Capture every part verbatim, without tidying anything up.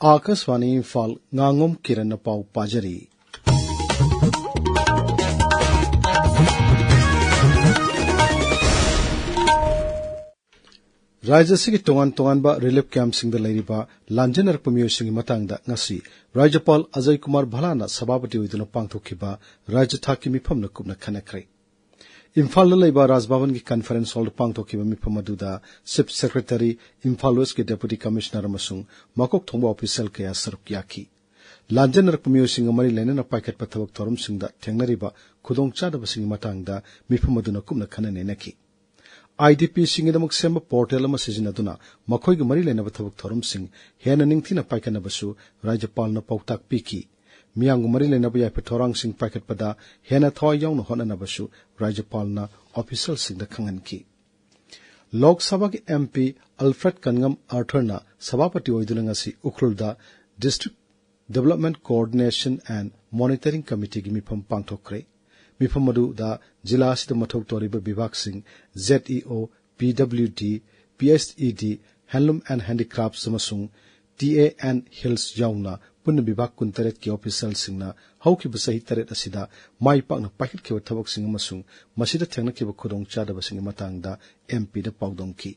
ꯑꯥꯀꯥꯁꯕꯥꯅꯤ ꯏꯝꯐꯥꯜ, ꯉꯥꯉꯣꯝ ꯀꯤꯔꯟꯅ ꯄꯥꯎ ꯄꯥꯖꯔꯤ꯫ ꯔꯥꯖ꯭ꯌ ꯑꯁꯤꯒꯤ ꯇꯣꯉꯥꯟ ꯇꯣꯉꯥꯟꯕ ꯔꯤꯂꯤꯐ ꯀꯦꯝꯞꯁꯤꯡꯗ ꯂꯩꯔꯤꯕ ꯂꯥꯟꯖꯦꯟꯅꯔꯛꯄ ꯃꯤꯑꯣꯏꯁꯤꯡꯒꯤ ꯃꯇꯥꯡꯗ ꯉꯁꯤ ꯔꯥꯖ꯭ꯌꯄꯥꯜ ꯑꯖꯌ ꯀꯨꯃꯥꯔ ꯚꯜꯂꯥꯅ ꯁꯚꯥꯄꯇꯤ ꯑꯣꯏꯗꯨꯅ ꯄꯥꯡꯊꯣꯛꯈꯤꯕ ꯔꯥꯖ꯭ꯌ ꯊꯥꯛꯀꯤ ꯃꯤꯐꯝꯅ ꯀꯨꯞꯅ ꯈꯟꯅꯈ꯭ꯔꯦ꯫ ꯏꯝꯐꯥꯜꯗ ꯂꯩꯕ ꯔꯥꯖꯚꯕꯟꯒꯤ ꯀꯟꯐꯔꯦꯟꯁ ꯍꯣꯜꯗ ꯄꯥꯡꯊꯣꯛꯈꯤꯕ ꯃꯤꯐꯝ ꯑꯗꯨꯗ ꯆꯤꯐ ꯁꯦꯀ꯭ꯔꯦꯇꯔꯤ, ꯏꯝꯐꯥꯜ ꯋꯦꯁꯀꯤ ꯗꯦꯄꯨꯇꯤ ꯀꯃꯤꯁꯅꯔ ꯑꯃꯁꯨꯡ ꯃꯀꯣꯛ ꯊꯣꯡꯕ ꯑꯣꯐꯤꯁꯤꯌꯦꯜ ꯀꯌꯥ ꯁꯔꯨꯛ ꯌꯥꯈꯤ꯫ ꯂꯥꯟꯖꯦꯟꯅꯔꯛꯄ ꯃꯤꯑꯣꯏꯁꯤꯡꯒ ꯃꯔꯤ ꯂꯩꯅꯅ ꯄꯥꯏꯈꯠꯄ ꯊꯕꯛ ꯊꯧꯔꯝꯁꯤꯡꯗ ꯊꯦꯡꯅꯔꯤꯕ ꯈꯨꯗꯣꯡꯆꯥꯗꯕꯁꯤꯡꯒꯤ ꯃꯇꯥꯡꯗ ꯃꯤꯐꯝ ꯑꯗꯨꯅ ꯀꯨꯞꯅ ꯈꯟꯅ ꯅꯩꯅꯈꯤ꯫ ꯑꯥꯏ ꯗꯤ ꯄꯤꯁꯤꯡꯒꯤꯗꯃꯛ ꯁꯦꯝꯕ ꯄꯣꯔꯇꯦꯜ ꯑꯃ ꯁꯤꯖꯤꯟꯅꯗꯨꯅ ꯃꯈꯣꯏꯒ ꯃꯔꯤ ꯂꯩꯅꯕ ꯊꯕꯛ ꯊꯧꯔꯝꯁꯤꯡ ꯍꯦꯟꯅ ꯅꯤꯡꯊꯤꯅ ꯄꯥꯏꯈꯠꯅꯕꯁꯨ ꯔꯥꯖ꯭ꯌꯄꯥꯜꯅ ꯄꯥꯎꯇꯥꯛ ꯄꯤꯈꯤ꯫ ꯃꯤꯌꯥꯝꯒ ꯃꯔꯤ ꯂꯩꯅꯕ ꯌꯥꯏꯐ ꯊꯧꯔꯥꯡꯁꯤꯡ ꯄꯥꯏꯈꯠꯄꯗ ꯍꯦꯟꯅ ꯊꯋꯥꯏ ꯌꯥꯎꯅ ꯍꯣꯠꯅꯅꯕꯁꯨ ꯔꯥꯖ꯭ꯌꯄꯥꯜꯅ ꯑꯣꯐꯤꯁꯤꯌꯦꯜꯁꯤꯡꯗ ꯈꯪꯍꯟꯈꯤ꯫ ꯂꯣꯛ ꯁꯚꯥꯒꯤ ꯑꯦꯝ ꯄꯤ ꯑꯜꯐ꯭ꯔꯦꯗ ꯀꯟꯉꯝ ꯑꯥꯔꯊꯔꯅ ꯁꯚꯥꯄꯇꯤ ꯑꯣꯏꯗꯨꯅ ꯉꯁꯤ ꯎꯈ꯭ꯔꯨꯜꯗ District Development Coordination and Monitoring Committeeꯒꯤ ꯃꯤꯐꯝ ꯄꯥꯡꯊꯣꯛꯈ꯭ꯔꯦ꯫ ꯃꯤꯐꯝ ꯑꯗꯨꯗ ꯖꯤꯂꯥ ꯑꯁꯤꯗ ꯃꯊꯧ ꯇꯧꯔꯤꯕ ꯕꯤꯚꯥꯒꯁꯤꯡ, Z E O, P W D, P H E D, Handloom and Handicrafts ꯑꯃꯁꯨꯡ ꯇꯤ ꯑꯦ ꯑꯦꯟ ꯍꯤꯜꯁ ꯌꯥꯎꯅ ꯄꯨꯟꯅ ꯕꯤꯚꯥꯒ ꯀꯨꯟꯇꯔꯦꯠꯀꯤ ꯑꯣꯐꯤꯁꯤꯌꯦꯜꯁꯤꯡꯅ ꯍꯧꯈꯤꯕ ꯆꯍꯤ ꯇꯔꯦꯠ ꯑꯁꯤꯗ ꯃꯥꯏ ꯄꯥꯛꯅ ꯄꯥꯏꯈꯠꯈꯤꯕ ꯊꯕꯛꯁꯤꯡ ꯑꯃꯁꯨꯡ ꯃꯁꯤꯗ ꯊꯦꯡꯅꯈꯤꯕ ꯈꯨꯗꯣꯡꯆꯥꯗꯕꯁꯤꯡꯒꯤ ꯃꯇꯥꯡꯗ ꯑꯦꯝ ꯄꯤꯗ ꯄꯥꯎꯗꯝꯈꯤ꯫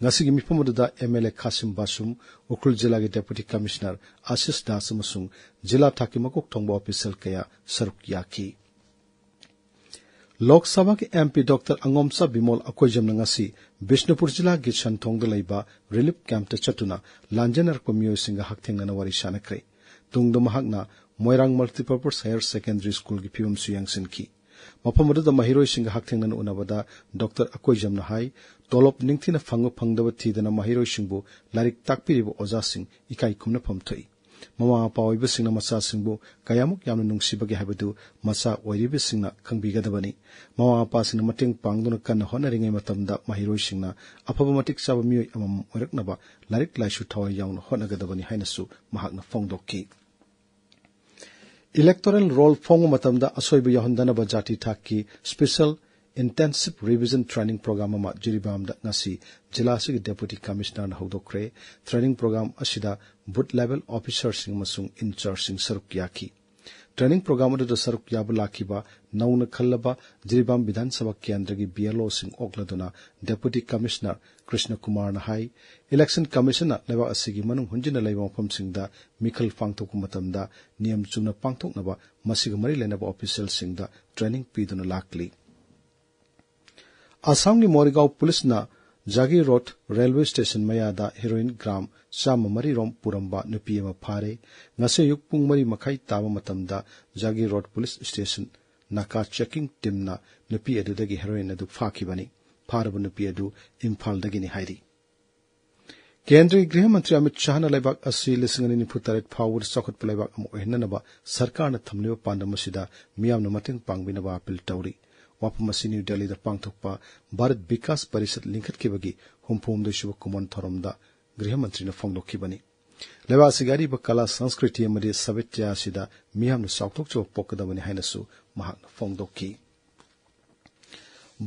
ꯉꯁꯤꯒꯤ ꯃꯤꯐꯝ ꯑꯗꯨꯗ ꯑꯦꯝ ꯑꯦꯜ ꯑꯦ ꯈꯥꯁꯤꯝ ꯕꯥꯁꯨꯝ, ꯎꯈ꯭ꯔꯨꯜ ꯖꯤꯂꯥꯒꯤ ꯗꯦꯄꯨꯇꯤ ꯀꯃꯤꯁꯅꯔ ꯑꯥꯁꯤꯁ ꯗꯥꯁ ꯑꯃꯁꯨꯡ ꯖꯤꯂꯥ ꯊꯥꯛꯀꯤ ꯃꯀꯣꯛ ꯊꯣꯡꯕ ꯑꯣꯐꯤꯁꯤꯌꯦꯜ ꯀꯌꯥ ꯁꯔꯨꯛ ꯌꯥꯈꯤ꯫ ꯂꯣꯛ ꯁꯚꯥꯒꯤ ꯑꯦꯝ ꯄꯤ ꯗꯣꯛꯇꯔ ꯑꯉꯣꯝꯆꯥ ꯕꯤꯃꯣꯜ ꯑꯀꯣꯏꯖꯝꯅ ꯉꯁꯤ ꯕꯤꯁꯅꯨꯄꯨꯔ ꯖꯤꯂꯥꯒꯤ ꯁꯟꯊꯣꯡꯗ ꯂꯩꯕ ꯔꯤꯂꯤꯐ ꯀꯦꯝꯞꯇ ꯆꯠꯇꯨꯅ ꯂꯥꯟꯖꯦꯟꯅꯔꯛꯄ ꯃꯤꯑꯣꯏꯁꯤꯡꯒ ꯍꯛꯊꯦꯡꯅꯅ ꯋꯥꯔꯤ ꯁꯥꯅꯈ꯭ꯔꯦ꯫ ꯇꯨꯡꯗ ꯃꯍꯥꯛꯅ ꯃꯣꯏꯔꯥꯡ Multipurpose Higher Secondary Schoolꯒꯤ ꯐꯤꯕꯝꯁꯨ ꯌꯦꯡꯁꯤꯟꯈꯤ꯫ ꯃꯐꯝ ꯑꯗꯨꯗ ꯃꯍꯩꯔꯣꯏꯁꯤꯡꯒ ꯍꯛꯊꯦꯡꯅꯅ ꯎꯅꯕꯗ ꯗꯣꯛꯇꯔ ꯑꯀꯣꯏꯖꯝꯅ ꯍꯥꯏ, ꯇꯣꯂꯣꯞ ꯅꯤꯡꯊꯤꯅ ꯐꯪꯕ ꯐꯪꯗꯕ ꯊꯤꯗꯅ ꯃꯍꯩꯔꯣꯏꯁꯤꯡꯕꯨ ꯂꯥꯏꯔꯤꯛ ꯇꯥꯛꯄꯤꯔꯤꯕ ꯑꯣꯖꯥꯁꯤꯡ ꯏꯀꯥꯏ ꯈꯨꯝꯅꯐꯝ ꯊꯣꯛꯏ꯫ ꯃꯃꯥ ꯃꯄꯥ ꯑꯣꯏꯕꯁꯤꯡꯅ ꯃꯆꯥꯁꯤꯡꯕꯨ ꯀꯌꯥꯃꯨꯛ ꯌꯥꯝꯅ ꯅꯨꯡꯁꯤꯕꯒꯦ ꯍꯥꯏꯕꯗꯨ ꯃꯆꯥ ꯑꯣꯏꯔꯤꯕꯁꯤꯡꯅ ꯈꯪꯕꯤꯒꯗꯕꯅꯤ꯫ ꯃꯃꯥ ꯃꯄꯥꯁꯤꯡꯅ ꯃꯇꯦꯡ ꯄꯥꯡꯗꯨꯅ ꯀꯟꯅ ꯍꯣꯠꯅꯔꯤꯉꯩ ꯃꯇꯝꯗ ꯃꯍꯩꯔꯣꯏꯁꯤꯡꯅ ꯑꯐꯕ ꯃꯇꯤꯛ ꯆꯥꯕ ꯃꯤꯑꯣꯏ ꯑꯃꯃꯝ ꯑꯣꯏꯔꯛꯅꯕ ꯂꯥꯏꯔꯤꯛ ꯂꯥꯏꯁꯨ ꯊꯋꯥꯏ ꯌꯥꯎꯅ ꯍꯣꯠꯅꯒꯗꯕꯅꯤ ꯍꯥꯏꯅꯁꯨ ꯃꯍꯥꯛꯅ ꯐꯣꯡꯗꯣꯛꯈꯤ꯫ Electoral roll ꯐꯣꯡꯕ ꯃꯇꯝꯗ ꯑꯁꯣꯏꯕ ꯌꯥꯎꯍꯟꯗꯅꯕ ꯖꯥꯇꯤ ꯊꯥꯛꯀꯤ Special Intensive Revision Training Program ꯑꯃ ꯖꯤꯔꯤꯕꯥꯝꯗ ꯉꯁꯤ ꯖꯤꯂꯥ ꯑꯁꯤꯒꯤ Deputy Commissionerꯅ ꯍꯧꯗꯣꯛꯈ꯭ꯔꯦ꯫ Training program ꯑꯁꯤꯗ booth level officerꯁꯤꯡ ꯑꯃꯁꯨꯡ in chargeꯁꯤꯡ ꯁꯔꯨꯛ ꯌꯥꯈꯤ꯫ Training program ꯑꯗꯨꯗ ꯁꯔꯨꯛ ꯌꯥꯕ ꯂꯥꯛꯈꯤꯕ ꯅꯧꯅ ꯈꯜꯂꯕ ꯖꯤꯔꯤꯕꯥꯝ ꯕꯤꯙꯥꯟ ꯁꯚꯥ ꯀꯦꯟꯗ꯭ꯔꯒꯤ BLOꯁꯤꯡ ꯑꯣꯛꯂꯗꯨꯅ Deputy Commissioner ꯀ꯭ꯔꯤꯁꯅ ꯀꯨꯃꯥꯔꯅ ꯍꯥꯏ, Election Commissionꯅ ꯂꯩꯕꯥꯛ ꯑꯁꯤꯒꯤ ꯃꯅꯨꯡ ꯍꯨꯟꯖꯤꯟꯅ ꯂꯩꯕ ꯃꯐꯝꯁꯤꯡꯗ ꯃꯤꯈꯜ ꯄꯥꯡꯊꯣꯛꯄ ꯃꯇꯝꯗ ꯅꯤꯌꯝ ꯆꯨꯝꯅ ꯄꯥꯡꯊꯣꯛꯅꯕ ꯃꯁꯤꯒ ꯃꯔꯤ ꯂꯩꯅꯕ officialꯁꯤꯡꯗ training ꯄꯤꯗꯨꯅ ꯂꯥꯛꯂꯤ꯫ ꯑꯁꯥꯝꯒꯤ ꯃꯣꯔꯤꯒꯥꯎ ꯄꯨꯂꯤꯁꯅ ꯖꯥꯒꯤ ꯔꯣꯗ ꯔꯦꯜꯋꯦ ꯁ꯭ꯇꯦꯁꯟ ꯃꯌꯥꯗ heroin gram ꯆꯥꯝꯃ ꯃꯔꯤ ꯔꯣꯝ ꯄꯨꯔꯝꯕ ꯅꯨꯄꯤ ꯑꯃ ꯐꯥꯔꯦ꯫ ꯉꯁꯤ ꯑꯌꯨꯛ ꯄꯨꯡ ꯃꯔꯤ ꯃꯈꯥꯏ ꯇꯥꯕ ꯃꯇꯝꯗ ꯖꯥꯒꯤ ꯔꯣꯗ ꯄꯨꯂꯤꯁ ꯁ꯭ꯇꯦꯁꯟ ꯅꯥꯀꯥ checking teamꯅ ꯅꯨꯄꯤ ꯑꯗꯨꯗꯒꯤ heroin ꯑꯗꯨ ꯐꯥꯈꯤꯕꯅꯤ꯫ ꯐꯥꯔꯕ ꯅꯨꯄꯤ ꯑꯗꯨ ꯏꯝꯐꯥꯜꯗꯒꯤꯅꯤ ꯍꯥꯏꯔꯤ꯫ ꯀꯦꯟꯗ꯭ꯔꯒꯤ ꯒ꯭ꯔꯤꯍ ꯃꯟꯇ꯭ꯔꯤ ꯑꯃꯤꯠ ꯁꯥꯍꯅ ꯂꯩꯕꯥꯛ ꯑꯁꯤ ꯂꯤꯁꯤꯡ ꯑꯅꯤ ꯅꯤꯐꯨ ꯇꯔꯦꯠ ꯐꯥꯎꯕꯗ ꯆꯥꯎꯈꯠꯄ ꯂꯩꯕꯥꯛ ꯑꯃ ꯑꯣꯏꯍꯟꯅꯅꯕ ꯁꯔꯀꯥꯔꯅ ꯊꯝꯂꯤꯕ ꯄꯥꯟꯗꯝ ꯑꯁꯤꯗ ꯃꯤꯌꯥꯝꯅ ꯃꯇꯦꯡ ꯄꯥꯡꯕꯤꯅꯕ appeal ꯇꯧꯔꯤ꯫ ꯋꯥꯐꯝ ꯑꯁꯤ ꯅ꯭ꯌꯨ ꯗꯦꯜꯂꯤꯗ ꯄꯥꯡꯊꯣꯛꯄ ꯚꯥꯔꯠ ꯕꯤꯀꯥꯁ ꯄꯔꯤꯁꯠ ꯂꯤꯡꯈꯠꯈꯤꯕꯒꯤ ꯍꯨꯝꯐꯨ ꯍꯨꯝꯗꯣꯏ ꯁꯨꯕ ꯀꯨꯝꯑꯣꯟ ꯊꯧꯔꯝꯗ ꯒ꯭ꯔꯤꯍ ꯃꯟꯇ꯭ꯔꯤꯅ ꯐꯣꯡꯗꯣꯛꯈꯤꯕꯅꯤ꯫ ꯂꯩꯕꯥꯛ ꯑꯁꯤꯒꯤ ꯑꯔꯤꯕ ꯀꯂꯥ, ꯁꯪꯁꯀ꯭ꯔꯤꯇꯤ ꯑꯃꯗꯤ ꯁꯥꯍꯤꯇ꯭ꯌ ꯑꯁꯤꯗ ꯃꯤꯌꯥꯝꯅ ꯆꯥꯎꯊꯣꯛꯆꯕ ꯄꯣꯛꯀꯗꯕꯅꯤ ꯍꯥꯏꯅꯁꯨ ꯃꯍꯥꯛꯅ ꯐꯣꯡꯗꯣꯛꯈꯤ꯫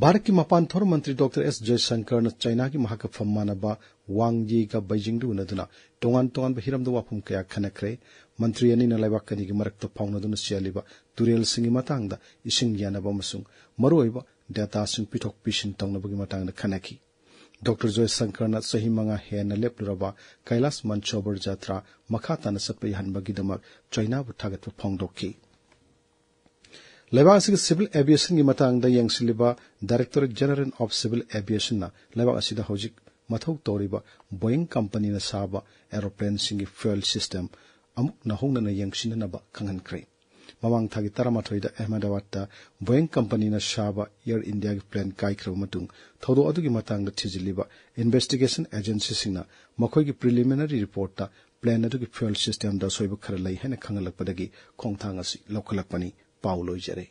ꯚꯥꯔꯠꯀꯤ ꯃꯄꯥꯟ ꯊꯧꯔꯝ ꯃꯟꯇ꯭ꯔꯤ ꯗꯣꯛꯇꯔ ꯑꯦꯁ ꯖꯌꯁꯪꯀꯔꯅ ꯆꯥꯏꯅꯥꯒꯤ ꯃꯍꯥꯛꯀ ꯐꯝ ꯃꯥꯟꯅꯕ ꯋꯥꯡ ꯌꯤꯒ ꯕꯩꯖꯤꯡꯗ ꯎꯅꯗꯨꯅ ꯇꯣꯉꯥꯟ ꯇꯣꯉꯥꯟꯕ ꯍꯤꯔꯝꯗ ꯋꯥꯐꯝ ꯀꯌꯥ ꯈꯟꯅꯈ꯭ꯔꯦ꯫ ꯃꯟꯇ꯭ꯔꯤ ꯑꯅꯤꯅ ꯂꯩꯕꯥꯛ ꯑꯅꯤꯒꯤ ꯃꯔꯛꯇ ꯐꯥꯎꯅꯗꯨꯅ ꯆꯦꯜꯂꯤꯕ ꯇꯨꯔꯦꯜꯁꯤꯡꯒꯤ ꯃꯇꯥꯡꯗ ꯏꯁꯤꯡ ꯌꯥꯟꯅꯕ ꯑꯃꯁꯨꯡ ꯃꯔꯨꯑꯣꯏꯕ dataꯁꯤꯡ ꯄꯤꯊꯣꯛ ꯄꯤꯁꯤꯟ ꯇꯧꯅꯕꯒꯤ ꯃꯇꯥꯡꯗ ꯈꯟꯅꯈꯤ꯫ ꯗꯣꯛꯇꯔ ꯖꯌꯁꯪꯀꯔꯅ ꯆꯍꯤ ꯃꯉꯥ ꯍꯦꯟꯅ ꯂꯦꯞꯂꯨꯔꯕ ꯀꯩꯂꯥꯁ ꯃꯟꯁꯣꯕꯔ ꯖꯥꯇ꯭ꯔꯥ ꯃꯈꯥ ꯇꯥꯅ ꯆꯠꯄ ꯌꯥꯍꯟꯕꯒꯤꯗꯃꯛ ꯆꯥꯏꯅꯥꯕꯨ ꯊꯥꯒꯠꯄ ꯐꯣꯡꯗꯣꯛꯈꯤ꯫ ꯂꯩꯕꯥꯛ ꯑꯁꯤꯒꯤ civil aviationꯒꯤ ꯃꯇꯥꯡꯗ ꯌꯦꯡꯁꯤꯜꯂꯤꯕ Directorate General of Civil Aviationꯅ ꯂꯩꯕꯥꯛ ꯑꯁꯤꯗ ꯍꯧꯖꯤꯛ ꯃꯊꯧ ꯇꯧꯔꯤꯕ Boeing companyꯅ ꯁꯥꯕ aeroplaneꯁꯤꯡꯒꯤ fuel system ꯑꯃꯨꯛ ꯅꯧꯍꯧꯅꯅ ꯌꯦꯡꯁꯤꯟꯅꯅꯕ ꯈꯪꯍꯟꯈ꯭ꯔꯦ꯫ ꯃꯃꯥꯡ ꯊꯥꯒꯤ ꯇꯔꯥꯃꯥꯊꯣꯏꯗ ꯑꯍꯃꯦꯗꯥꯕꯥꯗꯇ Boeing companyꯅ ꯁꯥꯕ Air Indiaꯒꯤ plane ꯀꯥꯏꯈ꯭ꯔꯕ ꯃꯇꯨꯡ ꯊꯧꯗꯣꯛ ꯑꯗꯨꯒꯤ ꯃꯇꯥꯡꯗ ꯊꯤꯖꯤꯜꯂꯤꯕ investigation agencyꯁꯤꯡꯅ ꯃꯈꯣꯏꯒꯤ preliminary reportꯇ plane ꯑꯗꯨꯒꯤ fuel systemꯗ ꯑꯁꯣꯏꯕ ꯈꯔ ꯂꯩ ꯍꯥꯏꯅ ꯈꯪꯍꯜꯂꯛꯄꯗꯒꯤ ꯈꯣꯡꯊꯥꯡ ꯑꯁꯤ ꯂꯧꯈꯠꯂꯛꯄꯅꯤ꯫ ꯄꯥꯎ ꯂꯣꯏꯖꯔꯦ꯫